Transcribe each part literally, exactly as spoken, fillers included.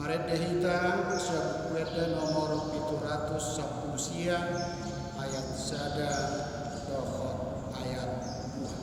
Ende hita sian Buku Ende nomor pitu ratus sampulu sia, ayat sada dohot ayat dua.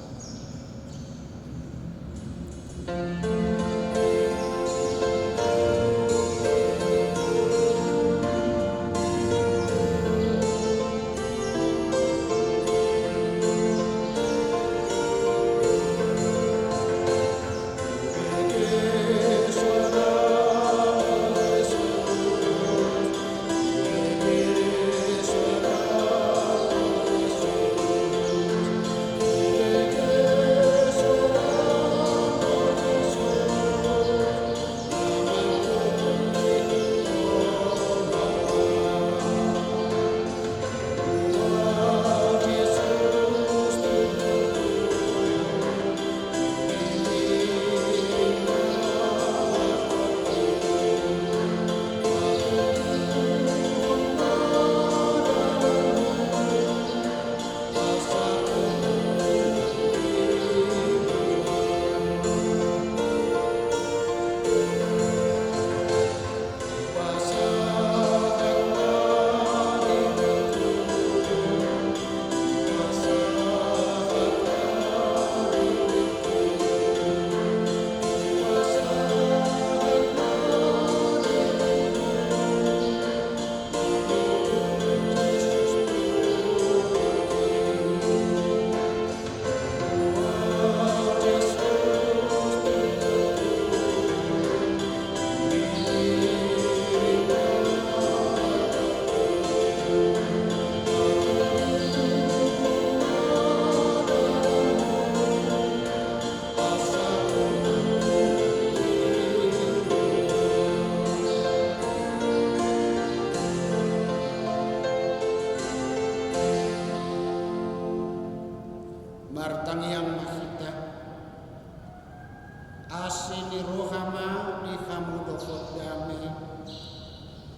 Martangiang ma hita. Asi ni roha ma di hamu dohot dame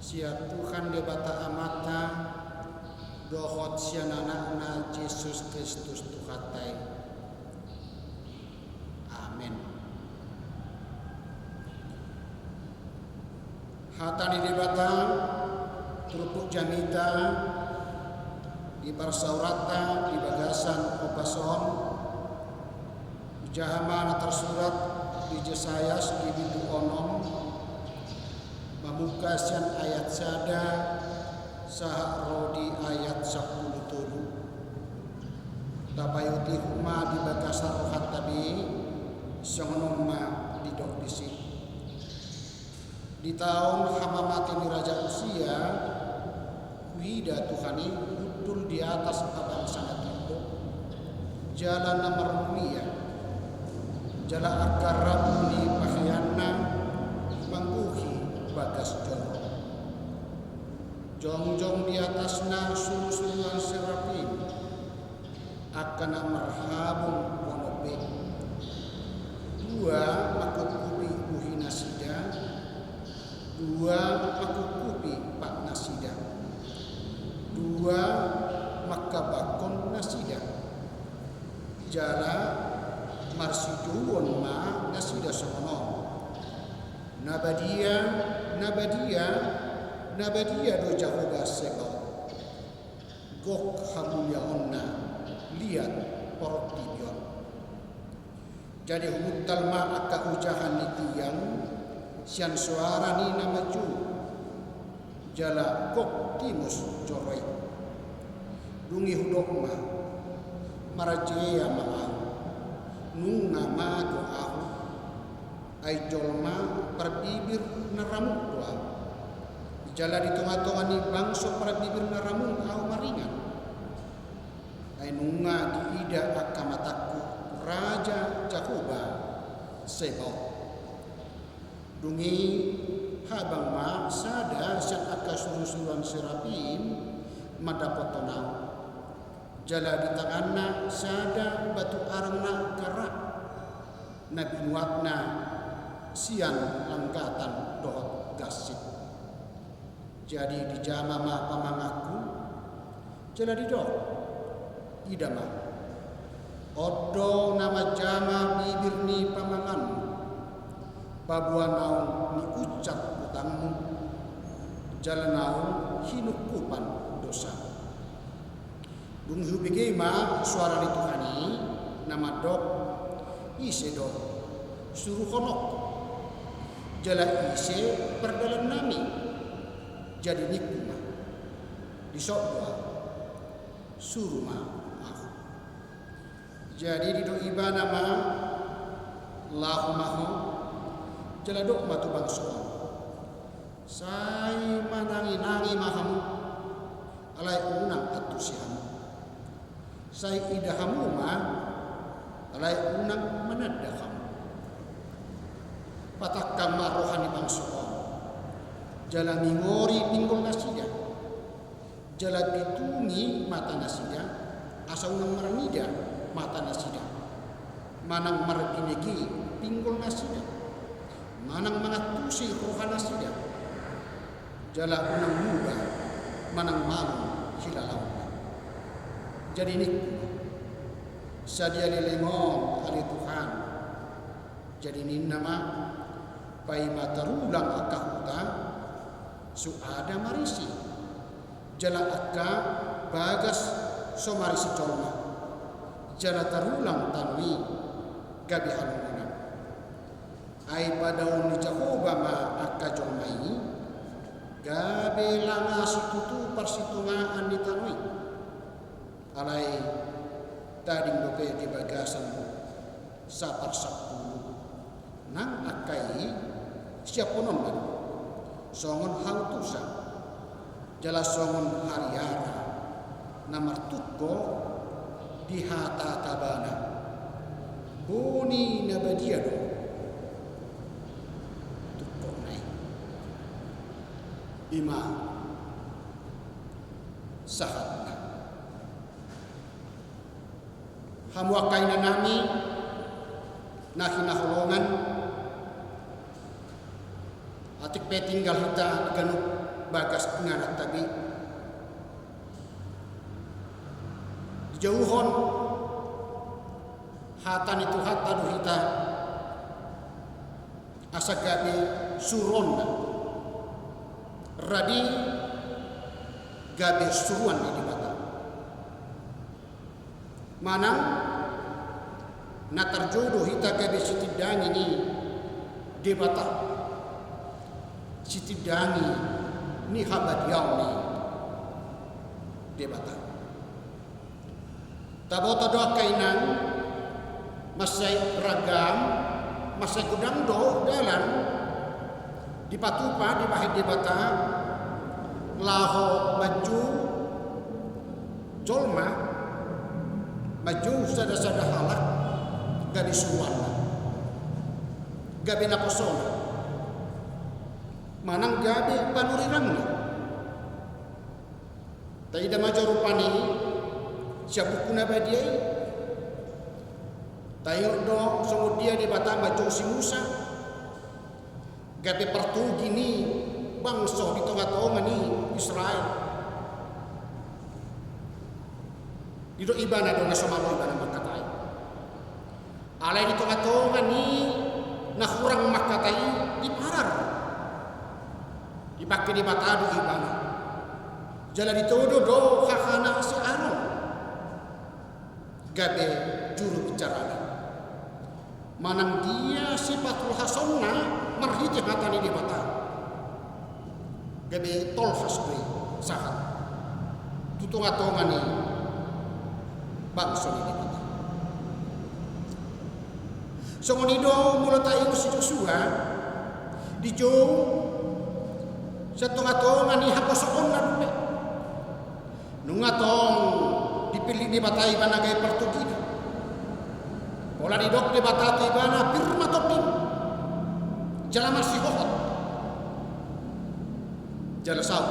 sian Tuhan Debata Amanta dohot sian Anakna Jesus Kristus Tuhanta i. Amen. Hata ni Debata turpuk jamita di parsaoranta di bagasan ombas on, hujaha ma na tarsurat di Jesayas di bindu onom, mamungka sian ayat sada sahat ro di ayat sampulu tolu. Tapaihutihut ma di bagasan rohanta be, songon on ma didok disi. Di taon hamamate ni Raja Usia, huida Tuhan i hundul di atas habangsa na tondong jala na marmulia, jala angka rambu ni paheanna manggohi bagas joro. Jongjong di atasna surusuruan serafim, angka na marhabong bonombek. Dua mangkupkupi bohinasida, dua mangkupkupi patnasida, dua mangkabangkon nasida. Jala marsijouon ma nasida songon on: Na badia, na badia, na badia do Jahowa Zebaot. Gok hamuliaonna liat portibi on. Jadi humuntal ma angka ujahan ni tiang sian soara ni na manjou, jala gok timus joro i. Dung i hudok ma: Marjea ma ahu, nunga mago ahu. Ai jolma parbibir na ramung do ahu, jala di tongatonga ni bangso parbibir na ramung ahu maringan. Ai nunga diida angka matangku Raja Jahowa Zebaot. Dung i habang ma sada sian angka surusuruan serafim mandapothon ahu. Jala di tanganna sada batu arang na gara, na binuatna sian langgatan dohot gansip. Jadi dijama ma pamanganku, jala didok: Ida ma, on do na manjama bibir ni pamanganmu, paboa naung niunsat dosamu, jala naung hinungkupan dosamu. Dung i hubege ma suara ni Tuhan i na mandok, ise do suruhononku? Jala ise pardalannami? Jadi ningku ma, dison do ahu, suru ma ahu. Jadi didok ibana ma, laho ma ho, jala dok ma tu bangso on, sai mananginangi ma hamu, alai unang antusi hamu. Sai ida hamu ma, alai unang mananda hamu. Patangkang ma roha ni bangso on, jala mingori pinggol nasida. Jala pitungi mata nasida, asa unang marnida mata nasida, manang marginege pinggol nasida, manang mangantusi roha nasida, jala unang muba manang malum hilalaonna. Jadi ningku, sadia leleng on ale Tuhan. Jadi ninna ma, paima tarulang angka huta, so ada marisi. Jala angka bagas so marisi jolma, jala tarulang tano i gabe halongonan. Ai padaon ni Jahowa ma angka jolma i, gabe langa situtu parsitongaan ni tano i. Alai tading dope di bagasan saparsampulu. Nang angka i siaphononna do songon hautusan, jala songon hariara na martungko di hata tabana. Boni na badia do tungkonna i. I ma sahatna. Hamu angka inanami na hinaholongan, atik pe tinggal hita ganup bagas ingananta be, dijouhon hata ni Tuhanta do hita asa gabe suruonna, radi gabe suruan ni Debata. Manang na tarjou do hita gabe sitindangi ni Debata, sitindangi ni habadiaon ni Debata. Taboto do angka inang, mansai ragam, mansai godang do dalan dipatupa dibahen Debata laho manjou jolma, manjou sada-sada halak gabe suruanna, gabe naposona, manang gabe panurirangna. Taida ma jo rupani sian Buku na Badia i. Taingot do songon dia Debata manjou si Musa gabe partogi ni bangso di tonga-tonga ni Israel. Didok ibana do na so malo ibana mangkatai. Alai di tonga-tonga ni na hurang mangkatai i, diparar, dipangke Debata do ibana. Jala ditodo do hahana si Aron gabe juru bicarana. Manang dia sipatulhasonna marhite hata ni Debata, gabe tolhas do i sahat tu tonga-tonga ni bangso ni Debata. Songon i do molo taingot si Josua, dijou sian tonga-tonga ni haposoonna dope. Nunga tong dipillit Debata ibana gabe partogina. Pola didok Debata tu ibana, pir ma tonding, jala marsihohot, jala saut.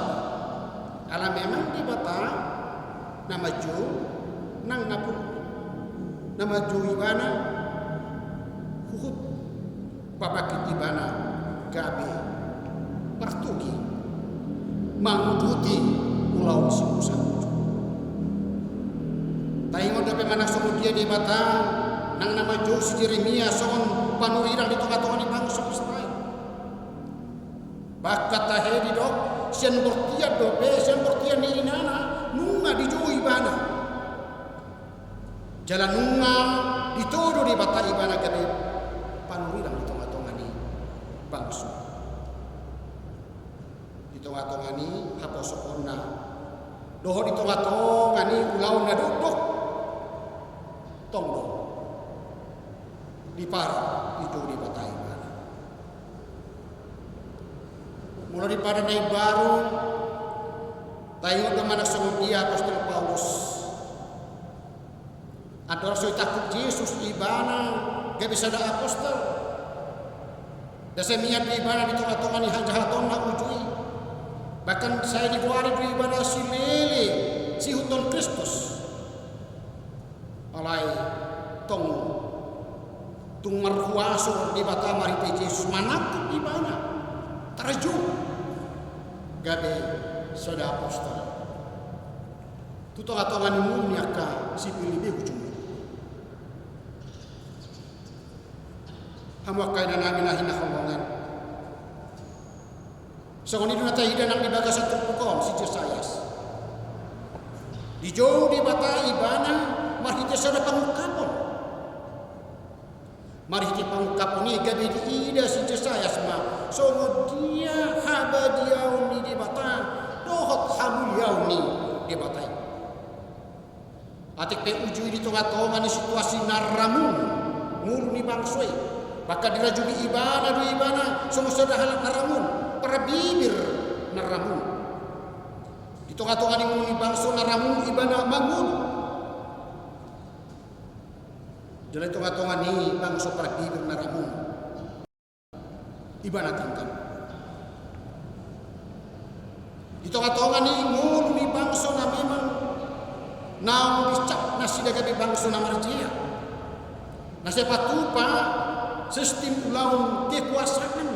Ala memang Debata na manjou nang na pur, na manjou ibana huhut pabangkit ibana gabe partogi manguduti ulaon si Musa. Taingot dope manang songon dia Debata nang na manjou si Jeremia songon panurirang di tonga-tonga ni bangso Israel. Angka tahe didok, sian bortian dope, sian bortian ni inana, nunga dijou ibana. Jala nunga ditodo Debata ibana gabe panurirang di tongatonga ni bangso. Di tongatonga ni haposoonna, dohot di tongatonga ni ulaon na dokdok, tong do dipara dijou Debata ibana. Molo di Padan na Imbaru, taingot do manang songon dia apostel Paulus. Andorang so ditangkup Jesus ibana gabe sada apostel, ndang sai mian do ibana di tongatonga ni hajahatonna uju i. Bahkan sai digoari do ibana silele siihuthon Kristus. Alai tong tung marhuaso Debata marhite Jesus manangkup ibana, tarjou gabe sada apostel tu tongatonga ni ngolu ni angka sipillit be ujungna. Hamu angka inanami na hinaholongan, songon i do na taida nang di bagasan turpuk on si Jesayas. Dijou Debata ibana marhite sada pangungkapon. Marhite pangungkapon i gabe diida si Jesayas ma songon dia habadiaon ni Debata dohot hamuliaon ni Debata i. Atik pe uju i di tongatonga ni situasi na ramun ngolu ni bangso i, bahkan dirajumi ibana do ibana songon sada halak na ramun, parbibir na ramun. Di tongatonga ni ngolu ni bangso na ramun ibana mangolu. Jala di tongatonga ni bangso parbibir na ramun ibana tinggal. Di tongatonga ni ngolu ni bangso na memang naung dicap nasida gabe bangso na marjea, na sai patupa sistim ulaon kekuasaan,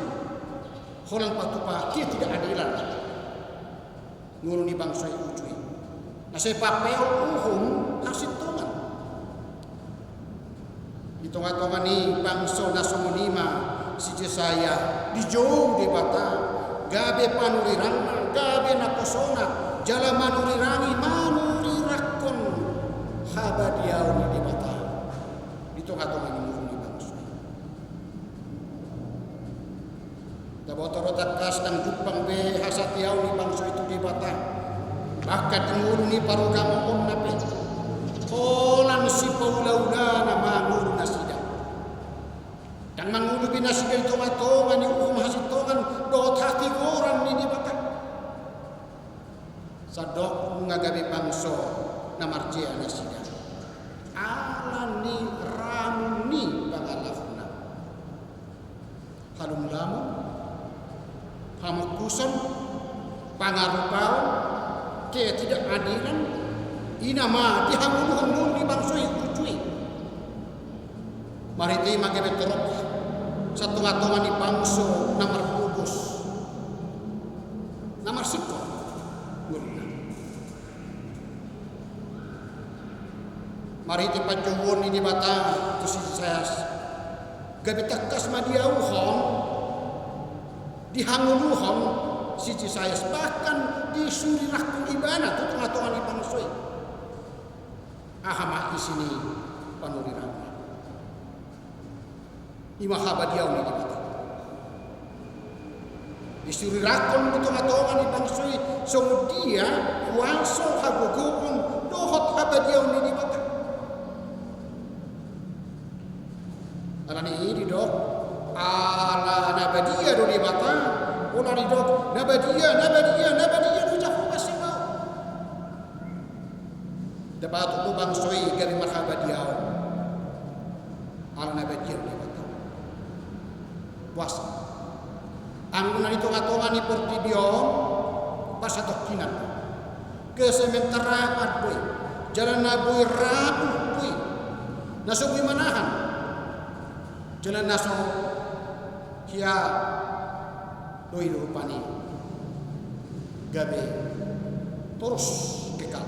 holan patupa ketidakadilan. Ngolu ni bangso i uju i na sai papeol uhum hasintongan. Di tongatonga ni bangso na songon i ma si Jesayas dijou Debata gabe panurirangna, gabe naposona, jala manurirangi, manurirangkon habadiaon ni Debata di tongatonga ni ngolu ni bangso i. Taboto do tangkas ndang jumpang be hasatiaon ni bangso i tu Debata. Bahkan di ngolu ni parugamoonna pe, holan sipaulaulana ma ngolu nasida. Ndang mangolu be nasida di tongatonga ni uhum hasintongan dohot hatigoran ni Debata. Sandok nunga gabe bangso na marjea nasida ala ni ramun ni pangalahona. Halumlamon, hamungkuson, pangarupaon, ketidakadilan, i nama dihangoluhon ngolu ni bangso i uju i. Marhite i ma gabe torop satongatonga ni bangso na marpogos, na marsingkop ngoluna. Marhite panjouon ni Debata tu si Jesayas, gabe tangkas ma diauhon, dihangoluhon si Jesayas, bahkan disurirangkon ibana tu tongatonga ni bangso i. Aha ma isi ni panurirangna? I ma habadiaon ni Debata. Disurirangkon di tongatonga ni bangso i songon dia huaso, hagogoon dohot habadiaon ni Debata. Alani i didok, ala na badia do Debata, pola didok, na badia, na badia, na badia do Jahowa Zebaot. Dapot do bangso i gabe marhabadiaon ala na badia do Debata. Puasa. Anggo na di tongatonga ni portibi on, parsatongkinan do. Kesementaraan do i. Jala na boi rapuh do i. Na so boi manahan. Jala na so hea do i do rupani gabe torus kekal.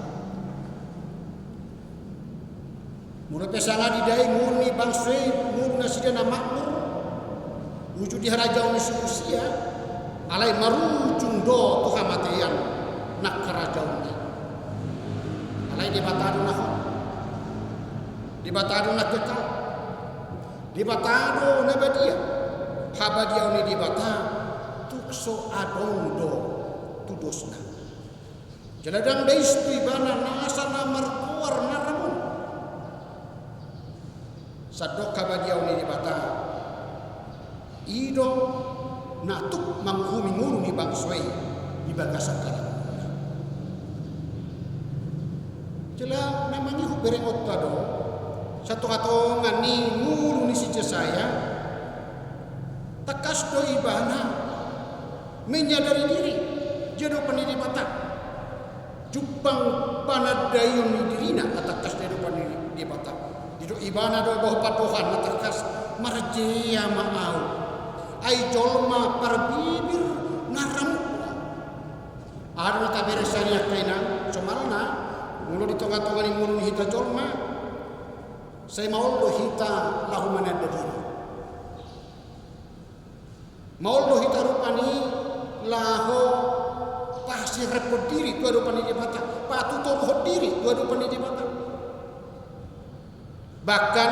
Molo pe sanga didai ngolu ni bangso i, ngolu nasida na makmur, uju di harajaon ni si Usia, Alai marujung do tu hamatean nang harajaonna. Alai Debata do na hot. Debata do na kekal. Debata do na badia. Habadiaon ni Debata tung so adong do tu dosna. Jala ndang dais tu ibana nasa na margoar na ramun. Sandok habadiaon ni Debata, i do na tuk manguhumi ngolu ni bangso i di bagasan halak. Jala na mangihut berengonta do, satongatonga ni ngolu ni si Jesaya, tangkas do ibana menyadari diri di adopan ni Debata. Jumpang panandaion ni dirina na tangkas di adopan ni Debata. Didok ibana do boha pandohan na tangkas, marjea ma ahu, ai jolma parbibir na ramuk. Aha do na tabereng sian i angka inang, somalna, molo di tongatonga ni ngolu ni hita jolma, sai maol do hita laho mananda diri. Maol do hita rupani laho pasirepon diri tu adopan ni Debata, patutoruhon diri tu adopan ni Debata. Bahkan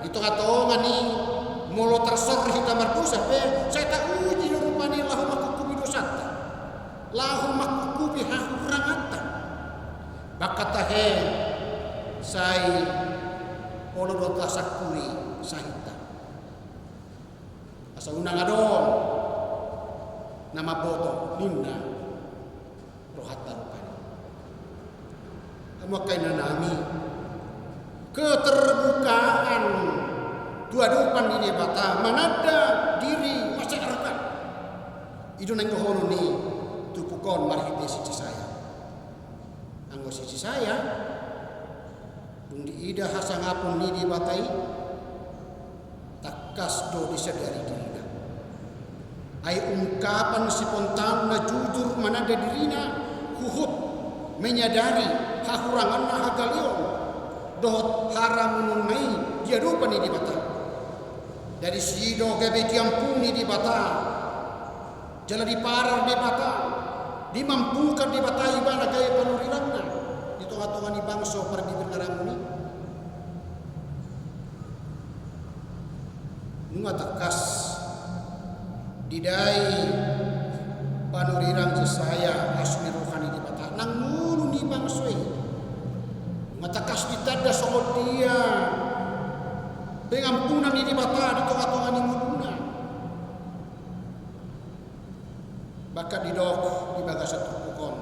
di tongatonga ni molo tarsor hita mardosa pe, sai tauji do rupani laho mangkukumi dosanta, laho mangkukumi hahuranganta. Bahkan tahe sai olo do tasangkuri sahitta. Asa unang adong na mamboto ninna rohanta rupani. Hamu angka inanami, keterbukaan tu adopan ni Debata, mananda diri, masyarakat, i do naeng dohonon ni turpuk on marhite si Jesaya. Anggo si Jesaya, dung diida hasangapon ni Debata i, tangkas do disadari dirina. Ai ungkapan spontan na jujur mananda dirina, huhut menyadari hahuranganna, hagaleon dohot haramunonna i di adopan ni Debata. Jadi disi do gabe diampuni Debata. Jala diparar Debata, dimampukan Debata ibana gabe panurirangna di tongatonga ni bangso parbibir na ramun i. Nunga tangkas didai panurirang Jesaya asu ni roha ni Debata nang ngolu ni bangso i. Nunga tangkas ditanda songon dia pengampunan ni Debata di tongatonga ni ngoluna. Bahkan didok di bagasan turpuk on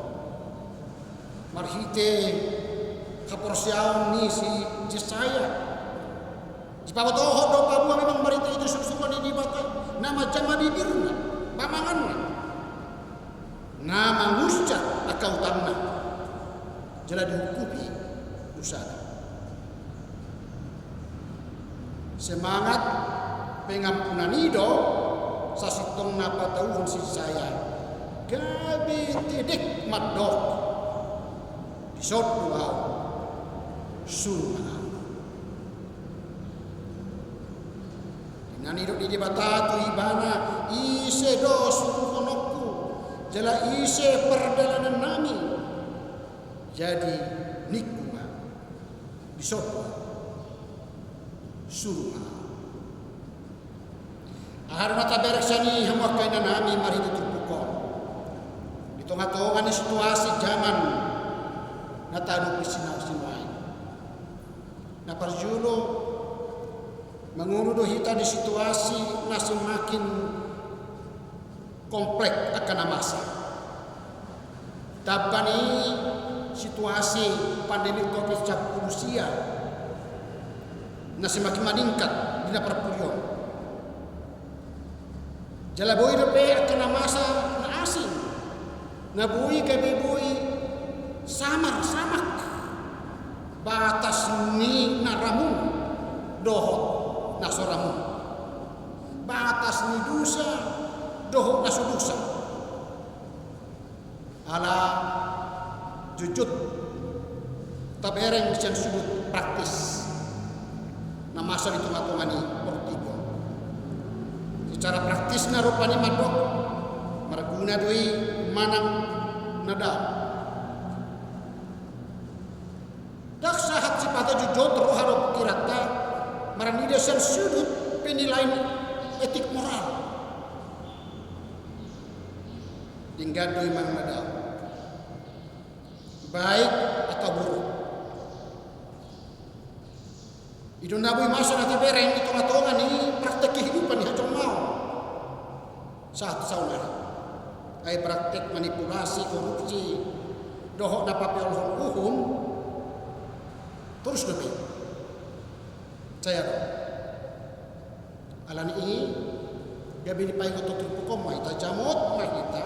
marhite haporseaon ni si Jesaya, dipabotohon do paboa memang marhite i do surusuruan ni Debata na manjama bibirna, pamanganna, na mangunsat angka utangna, jala diungkupi dosana. Semangat pengampunan i do sasintongna patauhon si Jesaya, gabe tedek mandok, dison do ahu, suru ma ahu. Ninna nidok ni Debata tu ibana, ise do suruhononku, jala ise pardalanannami? Jadi ningku ma, dison do ahu, suru ma ahu. Aha do na tabereng sian i hamu angka inanami marhite turpuk on? Di tongatonga ni situasi jaman na tahadopi sinaosinaoan i, na parjolo, mangolu do hita di situasi na semakin kompleks angka na masa. Tamba ni situasi pandemi covid sampulu sia na semakin maningkat di na parpudi on. Jala boi dope angka na masa na asing, na boi gabe boi samar, samak batas ni na ramun dohot na so ramun, batas ni dosa dohot na so dosa. Ala jujut tabereng sian sudut praktis na masa di tongatonga ni portibi on. Secara praktisna rupani mandok, Na do i manang na dao. Ndang sahat sipata jotjot roha dohot pingkiranta marnida sian sudut penilaian etik moral. Denggan do i manang na dao, baik atau buruk. I do na boi masa na tabereng di tongatonga ni praktek kehidupan ni hajolmaon sahat saonari. Ai praktek manipulasi, korupsi dohot na papeolhon uhum torus dope. Sai adong. Alani i gabe dipaingot tu turpuk on ma hita, jamot ma hita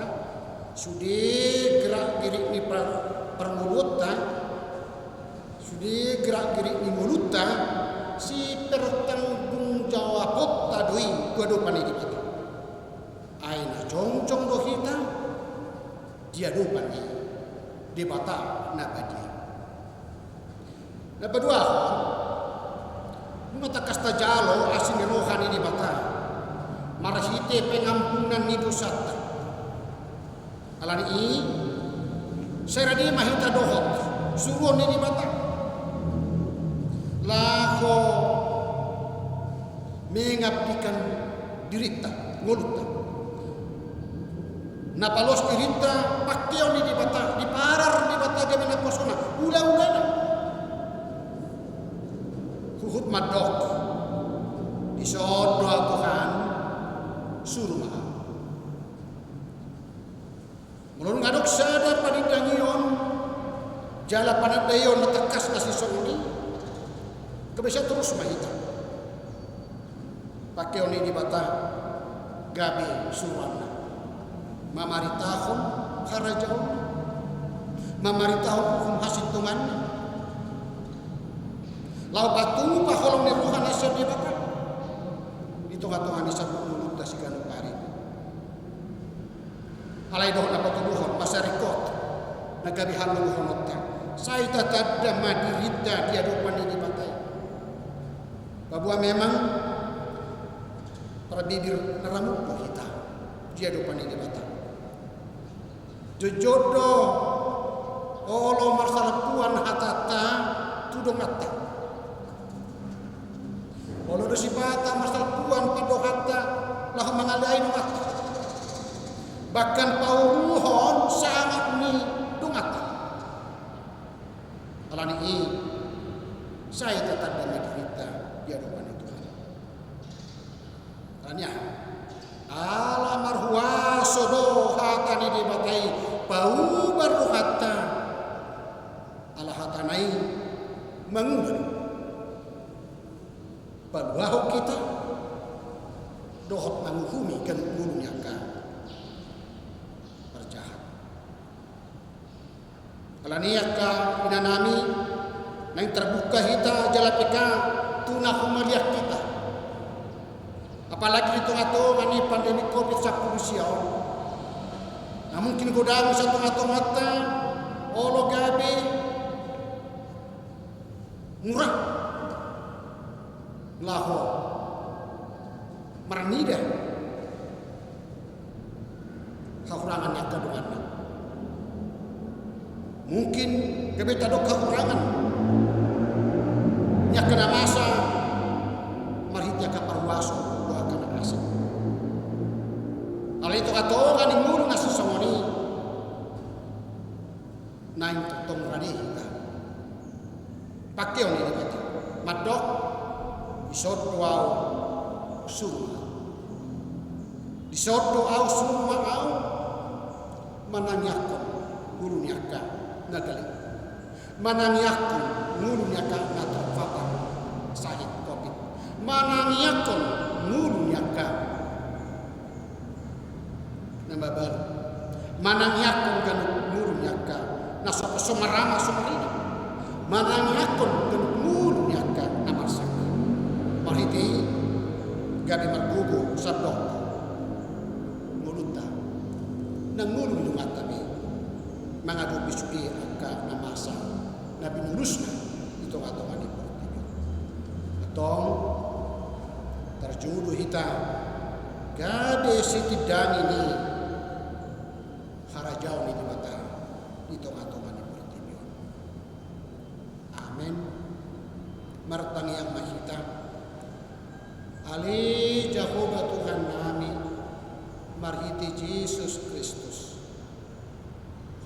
sude gerak-gerik ni par-, parngoluonta, sude gerak-gerik ni ngolunta, sipertanggungjawabonta do i tu adopan ni Debata. Ai na jongjong do hita di adopan ni Debata na badia. Na paduahon, nunga tangkas tajalo asi ni roha ni Debata marhite pengampunan ni dosanta. Alani i sai rade ma hita dohot suruon ni Debata laho mengabdikan dirinta, ngolunta. Na palos dirinta, pangkeon ni Debata, diparar Debata gabe naposona ulaulana. Huhut mandok, dison do ahu Tuhan, suru ma ahu. Molo nunga adong sada panindangion jala panandaion na tangkas na sisongon i, gabe sai torus ma hita. Pangkeon ni Debata gabe suruanna, mamaritahon harajaonna, mamaritahon uhum hasintonganna, laho patupa holong ni rohana sian Debata di tongatonga ni saluhut ngolunta siganup ari. Alai dohot na patuduhon, mansai ringkot na gabe hangoluhononta, sai tatanda ma dirinta di adopan ni Debata i. Paboa memang parbibir na ramuk do hita di adopan ni Debata. Jotjot do olo marsalambuan hatanta tu donganta. Olo do sipata marsalambuan pandohanta laho mangaleai donganta, bahkan pauruhon sangap ni donganta. Alani i sai tatanda ma dirinta di adopan ni Tuhan. Alani aha? Ala marhuaso do hata ni Debata i paubar rohanta. Ala hatana i mangula do, paluahon hita dohot manguhumi ganup ngolu ni angka parjahat. Alani i angka inanami, naeng tarbuka hita jala pe ka tu na humaliang hita. Apalagi di tongatonga ni pandemi covid sampulu sia on, na mungkin godang sian tongatonganta olo gabe mura laho marnida hahurangan ni angka donganna. Mungkin gabe tadok hahurangan ni angka na masa marhite angka parhuaso dohot angka na asing. Alai di tongatonga ni ngolu na sisongon i, naeng tongtong rade hita. Pangkeon ni Debata mandok, dison do ahu, suru ma ahu. Dison do ahu, suru ma ahu. Manangiangkon ngolu ni angka na gale, manangiangkon ngolu ni angka na terpapar sahit covid, manangiangkon ngolu ni angka na mabalu, manangiangkon ganup ngolu ni angka na so, so marama so marina, manangiangkon ganup ngolu ni angka na marsangka. Marhite i gabe margogo sandok ngolunta nang ngolu ni donganta be mangadopi sude angka na masa na binulusna di tongatonga ni portibi on. Antong tarjou do hita gabe sitindangi ni Jaomi Debata di tonga-tonga ni portibi on. Amen. Martangiang ma hita. Ale Jahowa Tuhannami, marhite Jesus Kristus,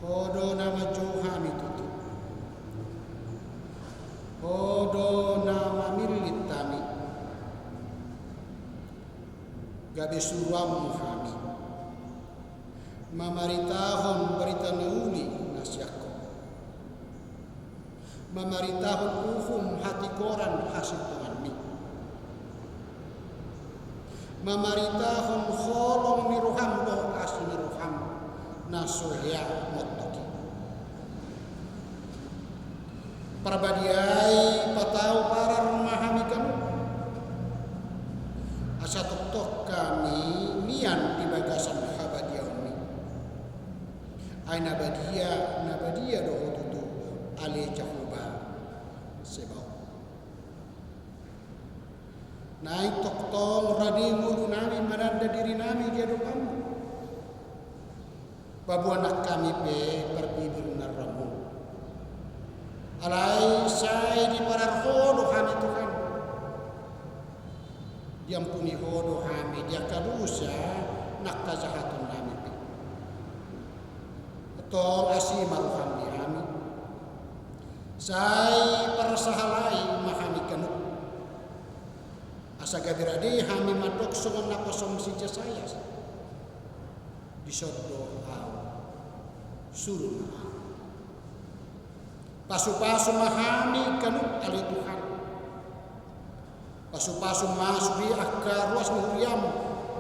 Ho do na manjou hami tutu. Ho do na mamillit hami. Gabe suruanmu hami mamaritahon barita na uli na sian Ho, mamaritahon uhum hatigoran hasintonganmi, mamaritahon holong ni roham dohot asi ni roham na so hea montok i. Parbadiai patau parar ma hami ganup, asa tongtong hami mian di bagasan habadiaonmi. Ai na badia, na badia do Ho tutu, ale Jahowa Sebaot. Naeng tongtong rade ngolunami mananda dirinami di adopanmu. Paboa nang hami pe parbibir na rambu. Alai sai diparar Ho do hami Tuhan. Diampuni Ho do hami di angka dosa nang hajahatonnami pe. Antong asi ma roham di hami. Sai parsahalai ma hami ganup. Asa gabe rade hami mandok songon na pasahat si Jesayas. Dison do ahu, suru ma ahu. Pasupasu ma hami ganup ale Tuhan. Pasupasu ma sude angka ruas ni huriam,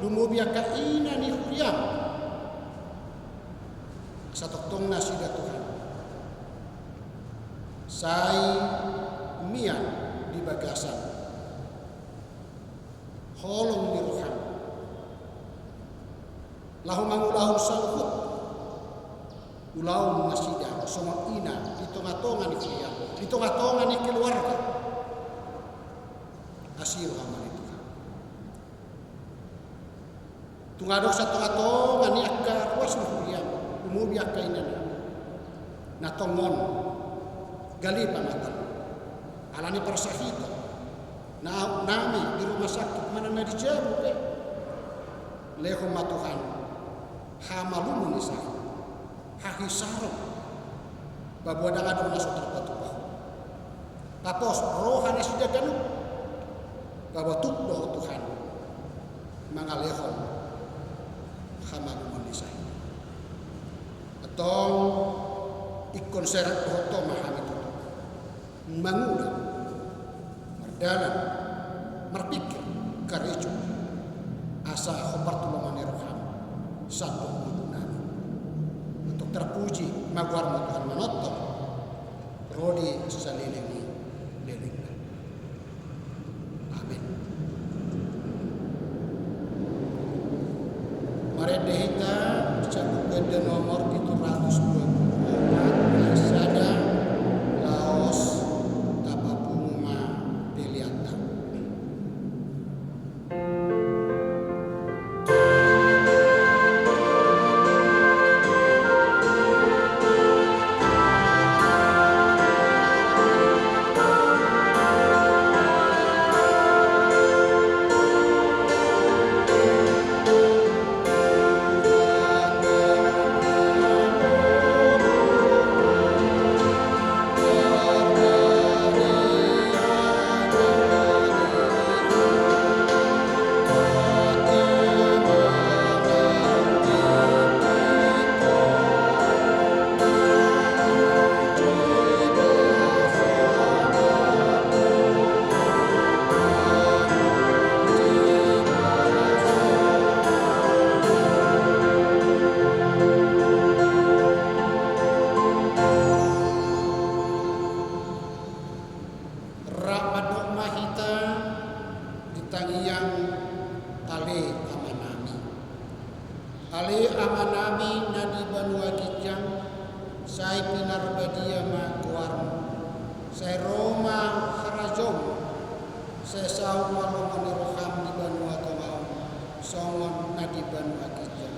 lumobi angka ina ni huriam. Asa tongtong nasida Tuhan sai mian di bagasan holong ni roham. Laho mangulahon saluhut ulaon nasida songon ina di tonga-tonga ni huriam, di tonga-tonga ni keluarga. Asi roham ale Tuhan. Tung adong sian tonga-tonga ni angka ruas ni huriam, lumobi angka ina nami. Na tongon gale pangatanna ala ni parsahiton, na aut nami di rumah sakit manang na di jabu pe. Lehon ma Tuhan hamalumon ni sahit, hahisaron. Paboa ndang adong na so tarpatupa Ho. Papos roha nasida ganup. Paboa tuk do Ho Tuhan mangalehon hamalumon ni sahit. Antong ingkon serep dohot Ho ma hami tutu mangula, mardalan, marpingkir, karejo, asa Ho partulongan ni roham sandok ngolu nami. Antong tarpuji ma goarmu Tuhan manongtong ro di saleleng ni lelengna. Amen. Marende hita sian Buku Ende nomor pitu ratus dua puluh opat, ayat sada, laos tapapungu ma peleanta. Rap mandok ma hita di tangiang Ale Amanami. Ale Amanami na di banua ginjang, sai pinarbadia ma goarmu. Sai ro ma harajaonmu. Sai saut ma lomo ni roham di banua tonga on songon na di banua ginjang.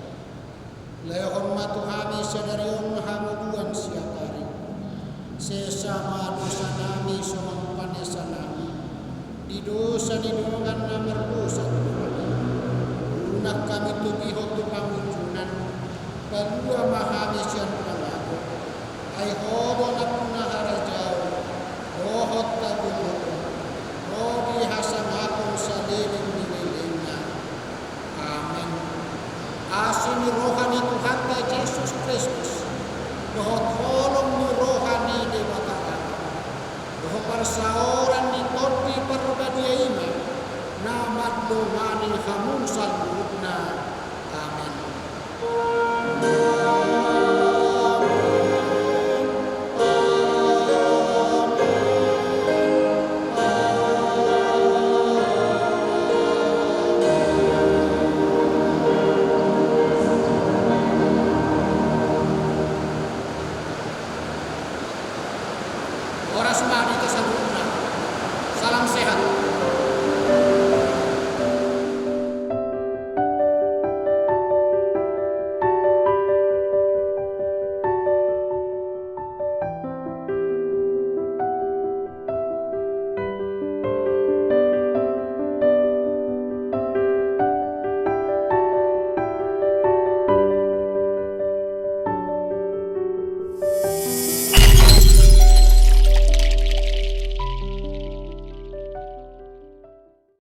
Lehon ma tu hami sadari on hamuduan siapari. Sesa ma dosanami songon panesanami di dosa ni dongan na mardosa tu hami. Unang hami togihon tu pangunjunan, palua ma hami sian pangago. Ai Ho do nampuna harajaon, dohot hagogoon, Ho di hasangapon saleleng ni lelengna. Amen. Asi ni roha ni Tuhanta Jesus Kristus, dohot holong ni roha ni Debata Ama, dohot parsaoran ni Tondi Parbadia i ma na mandongani hamu saluhutna. Amen.